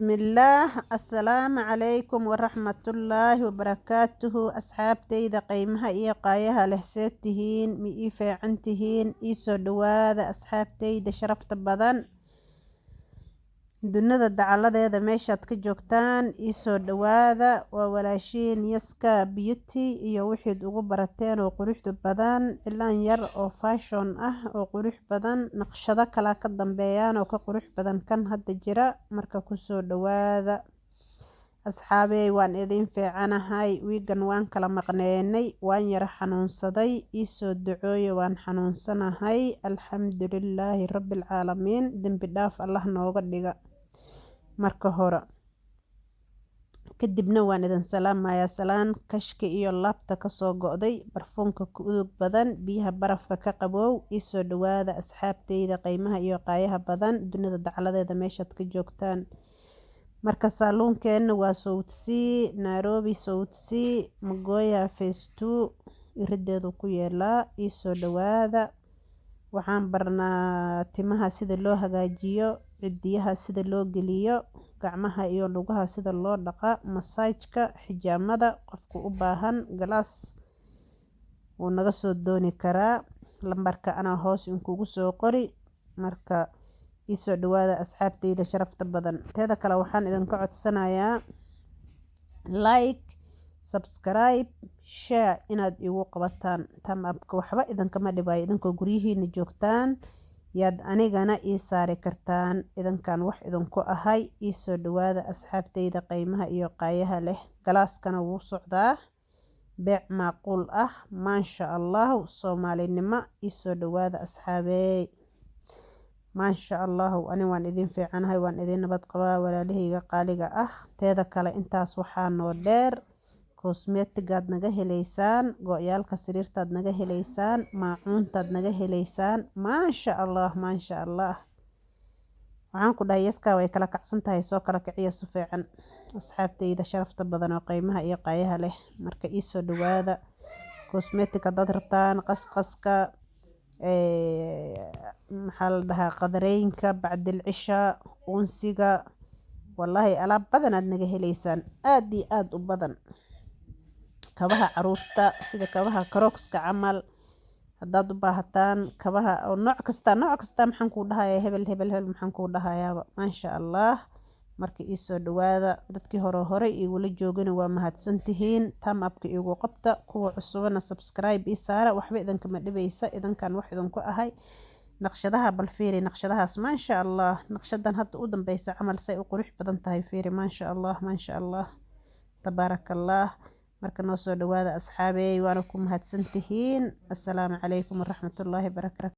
Bismillaah, assalaamu calaykum waraxmatullaahi wabarakaatuhu. Asxaabtayda qiimaha iyo qaayaha leh, see tihiin? Ma ii fiican tihiin? Ii soo dhawaada, asxaabtayda sharafta badan. Dunida dacaladeeda meeshaad ka joogtaan, ii soo dhawaada. Waa walaashiin Yaska Beauty iyo wixiid ugu barateen oo quruxda badan, cilaan yar oo fashion ah oo qurux badan, naqshado kala ka dambeeyaan oo ka qurux badan kan hadda jira. Marka kusoo dhawaada, asxaabey. Waan idin fiicanahay. Wiigan waan kala maqneenay, waan yara xanuunsaday. Iisoo ducooye, waan xanuunsanahay. Alxamdulilaahi rabbilcaalamiin, dembi dhaaf Allah nooga dhiga marka hore. Kadibna waan idin salaamayaa, salaan kashka iyo laabta kasoo go'day, barfuunka ku udug badan, biyaha barafka ka qabow. Iisoo dhawaada, asxaabteyda qiimaha iyo qaayaha badan, dunida dacaladeeda meeshaad ka joogtaan. Marka saaluunkeena waa South C, Nairobi South C, Magoya Phase 2 irideedu ku yeelaa. Iisoo dhawaada. Waxaan barnaa timaha sida loo hagaajiyo, cidiyaha sida loo geliyo, gacmaha iyo lugaha sida loo dhaqa, masaajka, xijaamada. Qofku u baahan class wuu naga soo dooni karaa. Lambarka anaa hoos inkugu soo qori. Marka iisoo dhawaada, asxaabteyda sharafta badan. Teeda kale, waxaan idinka codsanayaa like, subscribe, share inaad igu qabataan. Thumb up-ka waxba idinkama dhibayo. Idinkoo guryihiina joogtaan yaad anigana ii saari kartaan, idinkan wax idinku ahay. Iisoo dhawaada, asxaabteyda qiimaha iyo qaayaha leh. Class-kana wuu socdaa, beec macquul ah, maasha Allah, soomaalinimo. Iisoo dhawaada, asxaabeey. Maasha Allahu, ani waan idin fiicanahay, waan idin nabad qabaa, walaalahayga qaaliga ah. Teeda kale, intaas waxaa noo dheer cosmetic-gaad naga heleysaan, go-yaalka sariirtaad naga heleysaan, maacuuntaad naga heleysaan. Maasha Allah, maasha Allah. Waxaan ku dhahay, Yaskaa way kala kacsan tahay. Soo kala kiciya su fiican, asxaabteyda sharafta badan oo qiimaha iyo qaayaha leh. Marka iisoo dhawaada. Cosmetic haddaad rabtaan, qasqaska, maxaa la dhahaa, qadareynka, bacdil cisha, unsiga, wallaahi alaab badan aad naga heleysaan, aad iyo aada u badan. Kabaha caruurta, sida kabaha Crocs-ka camal, haddaad u baahataan, kabaha oo nooc kasta, nooc kasta, maxaan kuu dhahayaa, hebel hebel hebel, maxaan kuu dhahayaaba. Maasha Allah. Marka iisoo dhawaada. Dadkii hore horey igula joogana waa mahadsantihiin, thumb up-ka igu qabta. Kuwa cusubana subscribe ii saara, waxba idinkama dhibaysa, idinkan wax idinku ahay. Naqshadaha bal fiiri, naqshadahaas, maasha Allah. Naqshadan hadda u dambeysa camal say u qurux badan tahay, fiiri. Maasha Allah, maasha Allah, tabaaraka Allah. Marka noo soo dhawaada, asxaabey, waana ku mahadsantihiin. Assalaamu calaykum waraxmatullaahi barakatu.